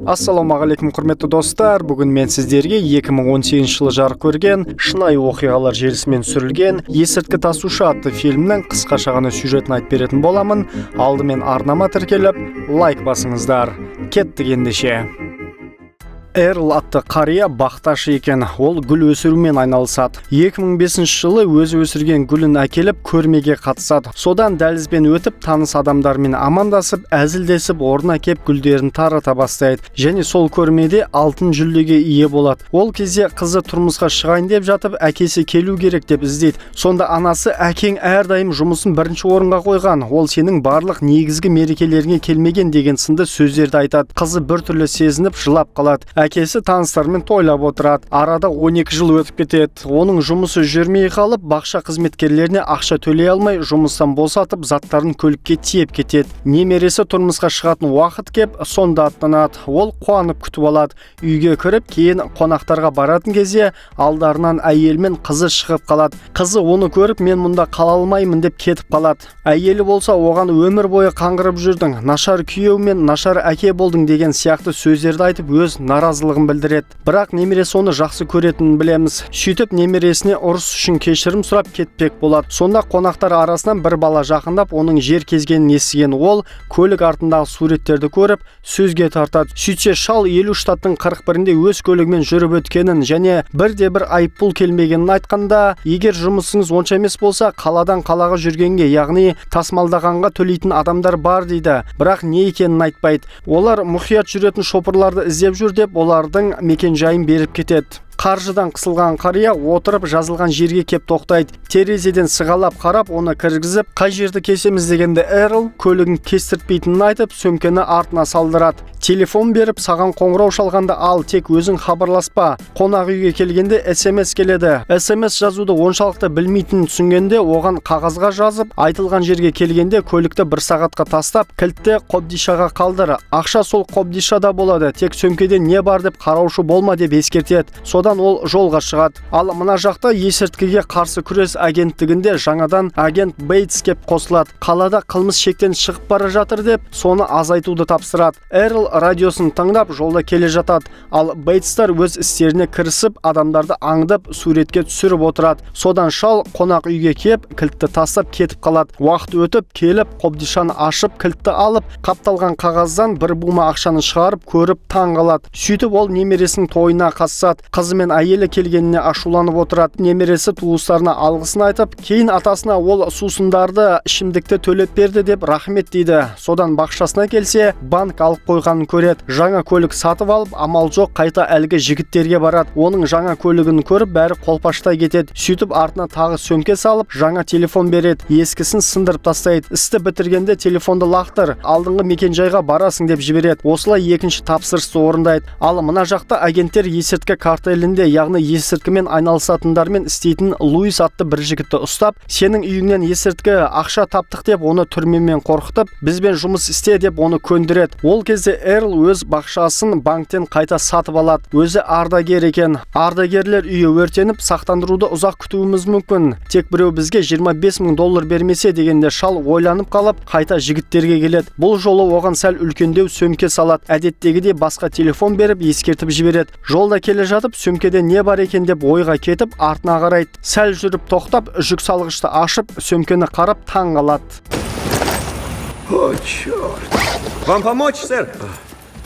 Ассалаумағалейкум, құрметті достар! Бүгін мен сіздерге 2018 жылы жарық көрген, шынайы оқиғалар желісімен түсірілген «Есірткі тасушы» атты фильмнің қысқаша ғана сюжетін айтып беретін боламын. Алдымен арнама тіркеліп, лайк басыңыздар. Кеттік ендеше. Эрл атты қария бақташы екен. Ол гүл өсірумен айналысады. 2005 жылы өзі өсірген гүлін әкеліп, көрмеге қатысады. Содан дәлізбен өтіп, таныс адамдармен амандасып, әзілдесіп, орнына кеп, гүлдерін тарата бастайды және сол көрмеде алтын жүлдеге ие болады. Ол кезде қызы тұрмысқа шығайын деп жатып, әкесі келу керек деп іздейді. Сонда анасы: «Әкең әрдайым жұмысын бірінші орынға қойған, ол сенің барлық негізгі мерекелеріңе келмеген», – деген сынды сөздерді айтады. Қызы біртүрлі сезініп, жылап қалады. Әкесі таныстарымен тойлап отырады. Арада 12 жыл өтіп кетеді. Оның жұмысы жүрмей қалып, бақша қызметкерлеріне ақша төлей алмай, жұмыстан босатып, заттарын көлікке тиеп кетеді. Немересі тұрмысқа шығатын уақыт кеп, сонда аттанады. Ол қуанып күтіп алады. Үйге кіріп, кейін қонақтарға баратын кезде алдарынан әйелі мен қызы шығып қалады. Қызы оны көріп, «Мен мұнда қала алмаймын», – деп кетіп қалады. Әйелі болса оған: «Өмір бойы қаңғырып жүрдің, нашар күйеу мен нашар әке болдың», – деген сияқты сөздерді айтып, өз наразылығын білдіреді. Бірақ немересі оны жақсы көретінін білеміз. Сөйтіп, немересіне ұрыс үшін кешірім сұрап кетпек болады. Сонда қонақтар арасынан бір бала жақындап, оның жер кезгенін естіген ол көлік артындағы суреттерді көріп, сөзге тартады. Сөйтсе, шал 50 штаттың 41-інде өз көлігімен жүріп өткенін және бірде бір айыппұл келмегенін айтқанда, егер жұмысыңыз онша емес болса, қаладан қалаға жүргенге, яғни тасымалдағанға төлейтін адамдар бар дейді, бірақ не екенін айтпайды. Олар мұқият жүретін шопырларды іздеп жүр деп, олардың мекен жайын беріп кетеді. Қаржыдан қысылған қария отырып жазылған жерге кеп тоқтайды. Терезеден сығалап қарап, оны кіргізіп, қай жерді кесеміз дегенде, Эрл көлігін кестіртпейтінін айтып, сөмкені артына салдырады. Телефон беріп, саған қоңырау шалғанда ал, тек өзің хабарласпа. Қонақ үйге келгенде СМС келеді. СМС жазуды оншалықты білмейтінін түсінгенде, оған қағазға жазып, айтылған жерге келгенде көлікті бір сағатқа тастап, кілтті қобдишаға қалдыр, ақша сол қобдишада болады, тек сөмкеде не бар деп қараушы болма деп ескертеді. Содан ол жолға шығады. Ал мына жақта есірткіге қарсы күрес агенттігінде жаңадан агент Бейтс кеп қосылады. Қалада қылмыс шектен шығып бара жатыр деп, соны азайтуды тапсырады. Эрл радиосын тыңдап, жолда келе жатады. Ал Бейтстар өз істеріне кірісіп, адамдарды аңдып, суретке түсіріп отырады. Содан шал қонақ үйге кеп, кілтті тастап кетіп қалады. Уақыт өтіп келіп, қобдишаны ашып, кілтті алып, қапталған қағаздан бір бума ақшаны шығарып көріп, таң қалады. Сөйтіп, ол немересінің тойына қатысады. Қызы мен әйелі келгеніне ашуланып отырады. Немересі туыстарына алғысын айтып, кейін атасына ол сусындарды, ішімдікті төлеп берді деп рахмет дейді. Содан бақшасына келсе, банк алып қойғанын көреді. Жаңа көлік сатып алып, амал жоқ, қайта әлгі жігіттерге барады. Оның жаңа көлігін көріп, бәрі қолпаштай кетеді. Сөйтіп, артына тағы сөмке салып, жаңа телефон береді, ескісін сындырып тастайды. Істі бітіргенде телефонды лақтыр, алдыңғы мекенжайға барасың деп жібереді. Осылай екінші тапсырысты орындайды. Ал мына жақта агенттер есірткі картелінде, яғни есірткімен айналысатындармен істейтін Луис атты бір жігітті ұстап, сенің үйіңнен есірткі, ақша таптық деп, оны түрмемен қорқытып, бізбен жұмыс істе деп оны көндіреді. Ол кезде Эрл өз бақшасын банктен қайта сатып алады. Өзі ардагер екен. Ардагерлер үйі өртеніп, сақтандыруды ұзақ күтуіміз мүмкін, тек біреу бізге 25 мың доллар бермесе дегенде, шал ойланып қалып, қайта жігіттерге келеді. Бұл жолы оған сәл үлкендеу сөмке салады. Әдеттегідей басқа телефон беріп, ескертіп жібереді. Жолда келе жатып, сөмкеде не бар екен деп ойға кетіп, артына қарайды. Сәл жүріп тоқтап, жүк салғышты ашып, сөмкені қарап, таң қалады. О, черт! Вам помочь, сэр?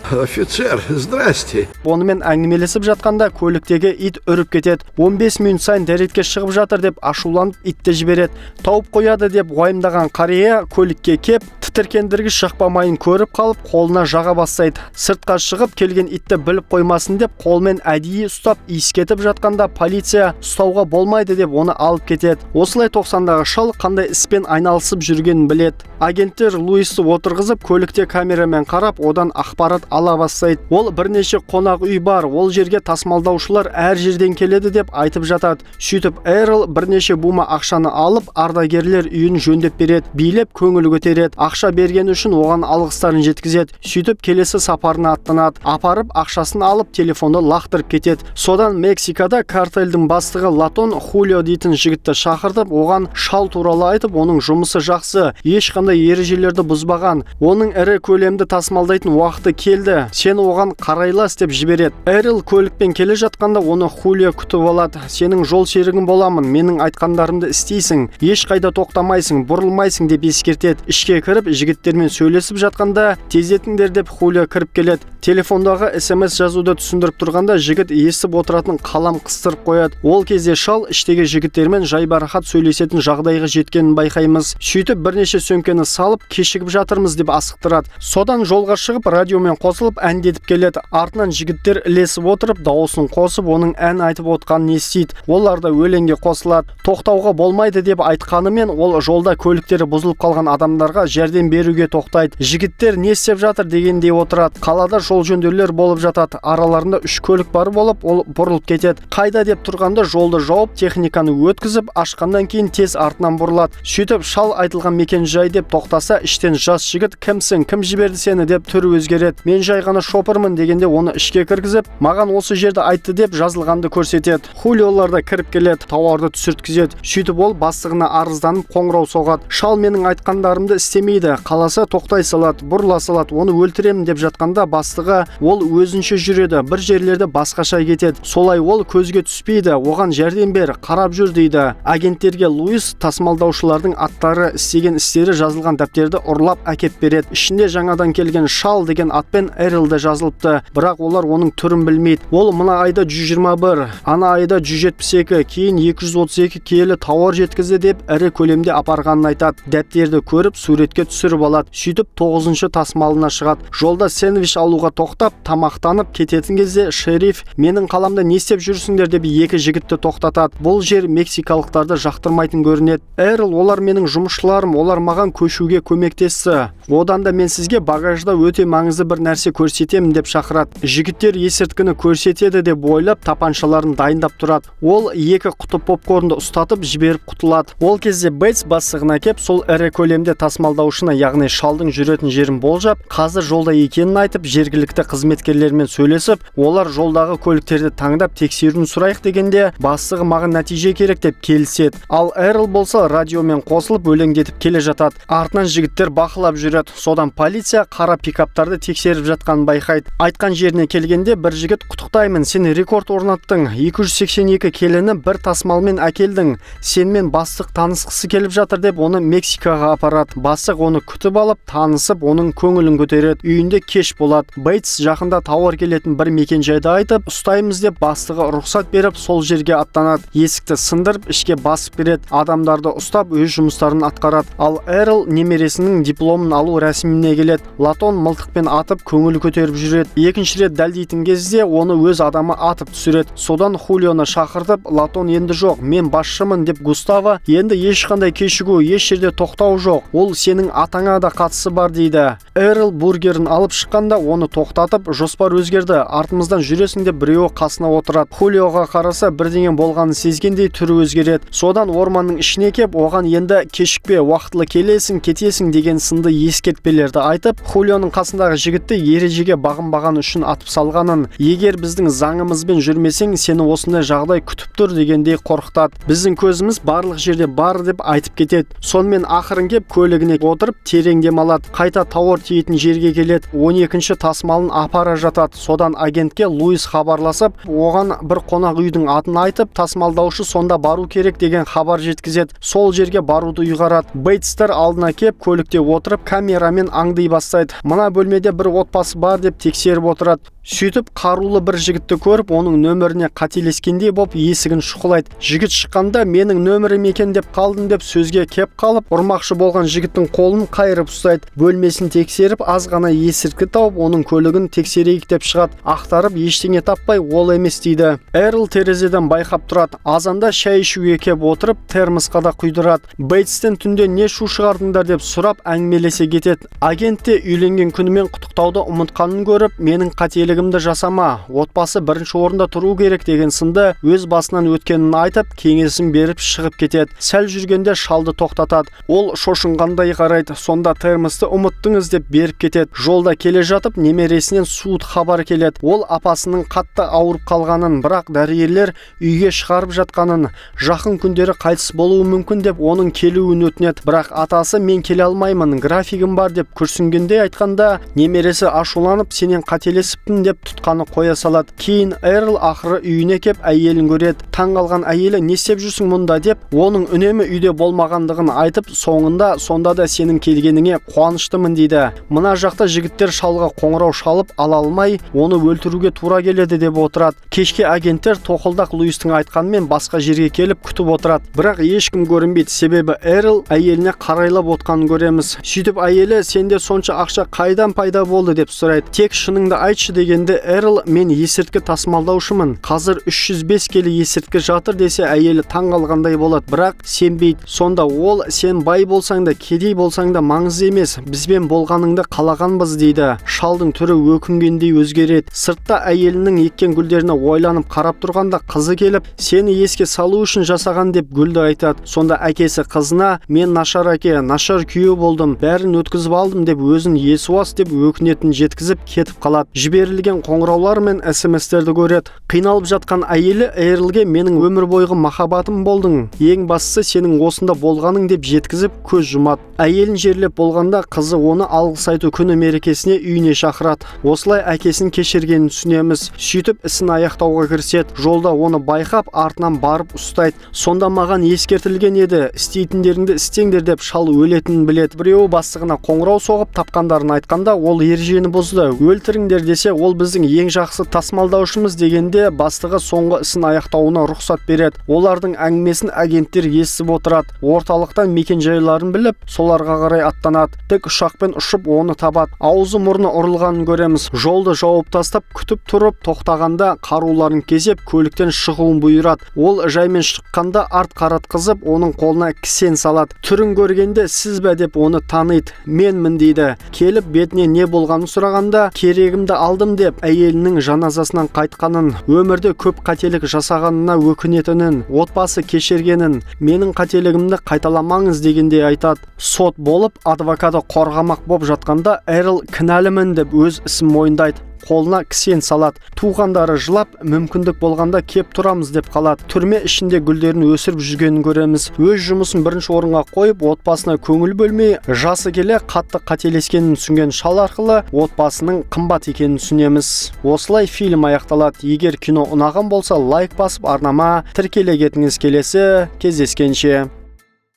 Офицер, здрасте. Онымен әңгімелесіп жатқанда көліктегі ит үріп кетеді. 15 минут сайын дәретке шығып жатыр деп ашуланып, итті жібереді. Тауып қояды деп уайымдаған қария көлікке кеп, тітіркендіргіш жақпа майын көріп қалып, қолына жаға бастайды. Сыртқа шығып келген итті біліп қоймасын деп, қолмен әдейі ұстап, иіскетіп жатқанда, полиция ұстауға болмайды деп, оны алып кетеді. Осылай 90-дағы шал қандай іспен айналысып жүргенін біледі. Агенттер Луисті отырғызып, көлікте камерамен қарап, одан ақпарат ала бастайды. Ол бірнеше қонақ үй бар, ол жерге тасымалдаушылар әр жерден келеді деп айтып жатады. Сөйтіп, Эрл бірнеше бума ақшаны алып, ардагерлер үйін жөндеп береді. Билеп, көңіл көтереді. Ақша Ақша бергені үшін оған алғыстарын жеткізеді. Сөйтіп келесі сапарына аттанады. Апарып, ақшасын алып, телефонды лақтырып кетеді. Содан Мексикада картельдің бастығы Латон Хулио дейтін жігітті шақыртып, оған Шал туралы айтып, оның жұмысы жақсы, ешқандай ережелерді бұзбаған, оның ірі көлемді тасымалдайтын уақыты келді, сен оған қарайлас деп жібереді. Эрл көлікпен келе жатқанда оны Хулио күтіп алады. «Сенің жол серігің боламын, менің айтқандарымды істейсің, ешқайда тоқтамайсың, бұрылмайсың», – деп ескертеді. Ішке кіріп, жігіттермен сөйлесіп жатқанда, «Тездетіңдер» деп Хулио кіріп келеді. Телефондағы СМС жазуды түсіндіріп тұрғанда, жігіт естіп отыратын қалам қыстырып қояды. Ол кезде Шал іштегі жігіттермен жайбарақат сөйлесетін жағдайға жеткенін байқаймыз. Сөйтіп бірнеше сөмкені салып, «Кешігіп жатырмыз» деп асықтырады. Содан жолға шығып, радиомен қосылып әндетіп келеді. Артынан жігіттер ілесіп отырып, дауысын қосып, оның ән айтып отқанын естиді. Олар да өлеңге қосылады. Тоқтауға болмайды деп айтқанымен, ол жолда көліктері бұзылып қалған адамдарға жәрдем беруге тоқтайды. Жігіттер не істеп жатыр дегендей отырады. Қалада жол жөндеулер болып жатады. Араларында үш көлік бар болып, ол бұрылып кетеді. Қайда деп тұрғанда, жолды жауып, техниканы өткізіп, ашқаннан кейін тез артынан бұрылады. Сөйтіп Шал айтылған мекен жай деп тоқтаса, іштен жас жігіт: «Кімсің, кім жіберді сені?» – деп түрі өзгереді. «Мен жай ғана шопырмын» дегенде, оны ішке кіргізіп, «Маған осы жерді айтты» деп жазылғанды көрсетеді. Хулиолар да кіріп келеді, тауарды түсірткізеді. Сөйтіп ол бастығына арызданып қоңырау соғады. «Шал менің айтқандарымды істемейді, қаласа тоқтай салады, бұрыла салады, оны өлтіремін» деп жатқанда, бастығы: «Ол өзінше жүреді, бір жерлерде басқаша кетеді, солай ол көзге түспейді, оған жәрдем бер, қарап жүр» дейді. Агенттерге Луис тасымалдаушылардың аттары, істеген істері жазылған дәптерді ұрлап әкеп береді. Ішінде жаңадан келген Шал деген атпен Эрл де жазылыпты, бірақ олар оның түрін білмейді. Ол мына айда 121, ана айда 172, кейін 232 келі тауар жеткізді деп ірі көлемде апарғанын айтады. Дәптерді көріп, суретке түсіріп алады. Сөйтіп тоғызыншы тасымалына шығады. Жолда сэндвич алуға тоқтап, тамақтанып кететін кезде, шериф «Менің қаламда не істеп жүрсіңдер?» деп екі жігітті тоқтатады. Бұл жер мексикалықтарды жақтырмайтын көрінеді. Эрл: «Олар менің жұмысшыларым, олар маған көшуге көмектесті. Одан да мен сізге багажда өте маңызды бір нәрсе көрсетемін» деп шақырады. Жігіттер есірткіні көрсетеді деп ойлап, тапаншаларын дайындап тұрады. Ол екі құты попкорнды ұстатып жіберіп құтылады. Ол кезде Бейтс бастығына кеп, сол ірі көлемде тасымалдаушыны, яғни Шалдың жүретін жерін болжап, қазір жолда екенін айтып, жергілікті қызметкерлермен сөйлесіп, олар жолдағы көліктерді таңдап тексеруін сұрайық дегенде, бастығы «Маған нәтиже керек» деп келіседі. Ал Эрл болса радиомен қосылып өлеңдетіп келе жатады. Артынан жігіттер бақылап жүреді. Содан полиция қара пикаптарды тексеріп жатқанын байқайды. Айтқан жеріне келгенде, бір жігіт: «Құттықтаймын, сен рекорд орнаттың, 282 келіні бір тасымалмен әкелдің, сенімен бастық танысқысы келіп жатыр» деп оны Мексикаға апарады. Бастық оны күтіп алып, танысып, оның көңілін көтереді. Үйінде кеш болады. Бейтс жақында тауар келетін бір мекенжайды айтып, ұстаймыз деп бастығы рұқсат беріп, сол жерге аттанады. Есікті сындырып, ішке басып кіреді. Адамдарды ұстап, өз жұмыстарын атқарады. Ал Эрл немересінің дипломын алу рәсіміне келеді. Латон мылтықпен атып, көңіл көтеріп жүреді. Екінші рет дәлдейтін кезде оны өз адамы атып түсіреді. Содан Хулионы шақыртып, Латон енді жоқ, мен басшымын деп, Густаво енді ешқандай кешігу, еш жерде тоқтау жоқ, ол сенің атаңа да қатысы бар дейді. Эрл бургерін алып шыққанда, оны тоқтатып, «Жоспар өзгерді, артымыздан жүресің» деп біреуі қасына отырады. Хулиоға қараса, бірдеңе болғанын сезгендей түрі өзгереді. Содан орманның ішіне кеп, оған енді кешікпе, уақытылы келесің, кетесің деген сынды ескертпелерді айтып, Хулионың қасындағы жігітті ережеге бағынбаған үшін атып салғанын, егер біздің заңымызбен жүрмесең, сені осындай жағдай күтіп тұр дегендей қорқытады. «Біздің көзіміз барлық жерде бар» деп айтып кетеді. Сонымен ақырын кеп, көлігіне отырып, терең демалады. Қайта тауар тиейтін жерге келеді. 12-ші тасымалын апара жатады. Содан агентке Луис хабарласып, оған бір қонақ үйдің атын айтып, тасымалдаушы сонда бару керек деген хабар жеткізеді. Сол жерге баруды ұйғарады. Бейтстер алдына кеп, көлікте отырып, камерамен аңдый бастайды. Мына бөлмеде бір отбасы бар деп тексеріп отырады. Сөйтіп қарулы бір жігітті көріп, оның нөміріне қателескендей боп, есігін шұқылайды. Жігіт шыққанда, «Менің нөмірім екен деп қалдым» деп сөзге кеп қалып, ұрмақшы болған жігіттің қолын қайырып ұстайды. Бөлмесін тексеріп, аз ғана есірткі тауып, оның көлігін тексерейік деп шығады. Ақтарып, ештеңе таппай, «Ол емес» дейді. Эрл терезеден байқап тұрады. Азанда шай ішуге кеп отырып, термосқа да құйдырады. Бейтстен түнде не шу шығардыңдар деп сұрап, әңгімелесе кетеді. Агент те үйленген күнімен құттықтауды ұмытқанын көріп, «Менің қателігімді жасама, отбасы бірінші орында тұру керек» деген сынды өз басынан өткенін айтып, кеңесін беріп шығып кетеді. Сәл жүргенде Шалды тоқтатады. Ол шошынғандай қарайды. сұрайды. Сонда термосты ұмыттыңыз деп беріп кетеді. Жолда келе жатып, немересінен суыт хабар келеді. Ол апасының қатты ауырып қалғанын, бірақ дәрігерлер үйге шығарып жатқанын, жақын күндері қайтыс болуы мүмкін деп оның келуін өтінеді. Бірақ атасы «Мен келе алмаймын, графигім бар» деп күрсінгенде айтқанда, немересі ашуланып, «Сенен қателесіппін» деп тұтқаны қоя салады. Кейін Эрл ақыры үйіне кеп, әйелін көреді. Таң қалған әйелі «Не істеп жүрсің мұнда?» деп, оның үнемі үйде болмағандығын айтып, соңында «Сонда да сенің келгеніңе қуаныштымын» дейді. Мына жақта жігіттер шалға қоңырау шалып ала алмай, оны өлтіруге тура келеді деп отырады. Кешке агенттер тоқылдақ Луистің айтқанымен басқа жерге келіп, күтіп отырады, бірақ ешкім көрінбейді, себебі Эрл әйеліне қарайлап отқанын көреміз. Сөйтіп әйелі «Сенде сонша ақша қайдан пайда болды?» деп сұрайды. «Тек шыныңды айтшы» дегенде, Эрл «Мен есірткі тасымалдаушымын, қазір 305 келі есірткі жатыр» десе, әйелі таң қалғандай болады, бірақ сенбейді. Сонда ол «Сен бай болсаң да, кедей болсаң да, маңызды емес, бізбен болғаныңды қалағанбыз» дейді. Шалдың түрі өкінгендей өзгереді. Сыртта әйелінің еккен гүлдеріне ойланып қарап тұрғанда, қызы келіп, «Сені еске салу үшін жасаған» деп гүлді айтады. Сонда әкесі қызына «Мен нашар әке, нашар күйеу болдым, бәрін өткізіп алдым» деп, өзін есуас деп өкінетінін жеткізіп кетіп қалады. Жіберілген қоңыраулар мен СМСтерді көреді. Қиналып жатқан әйелі Эрлге «Менің өмір бойғы махаббатым болдың, ең бастысы сенің осында болғаның» деп жеткізіп, көз жұмады. Әйелін жерлеп болғанда, қызы оны алғыс айту күні мерекесіне үйіне шақырады. Осылай әкесін кешіргенін түсінеміз. Сөйтіп ісін аяқтауға кіріседі. Жолда оны байқап, артынан барып ұстайды. Сонда «Маған ескертілген еді, істейтіндеріңді істеңдер» деп шал өлетінін біледі. Біреуі бастығына қоңырау соғып, тапқандарын айтқанда, ол ережені бұзды, өлтіріңдер десе, ол біздің ең жақсы тасымалдаушымыз дегенде, бастығы соңғы ісін аяқтауына рұқсат береді. Олардың әңгімесін агенттер естіп отырады. Орталықтан мекен жайларын біліп, соларға қарай аттанады. Тік ұшақпен ұшып, оны табады. Аузы мұрны ұрылғанын көреміз. Жолды жауып тастап, күтіп тұрып, тоқтағанда қаруларын кезеп, көліктен шығуын бұйырады. Ол жаймен шыққанда, арт қаратқызып, оның қолына кісен салады. Түрін көргенде «Сіз бе?» деп оны таниды. «Менмін» дейді. Келіп, бетіне не болғанын сұрағанда, «Керегімді алдым» деп, әйелінің жаназасынан қайтқанын, өмірде көп қателік жасағанына өкінетінін, отбасы кешіргенін, «Менің қателігімді қайталамаңыз» дегендей айтады. Сот болып, адвокаты қорғамақ боп жатқанда, Эрл «Кінәлімін» деп өз ісін мойындайды, қолына кісен салады. Туғандары жылап, «Мүмкіндік болғанда кеп тұрамыз» деп қалады. Түрме ішінде гүлдерін өсіріп жүргенін көреміз. Өз жұмысын бірінші орынға қойып, отбасына көңіл бөлмей, жасы келе қатты қателескенін түсінген шал арқылы отбасының қымбат екенін түсінеміз. Осылай фильм аяқталады. Егер кино ұнаған болса, лайк басып, арнама тіркеле кетіңіз. Келесі кездескенше!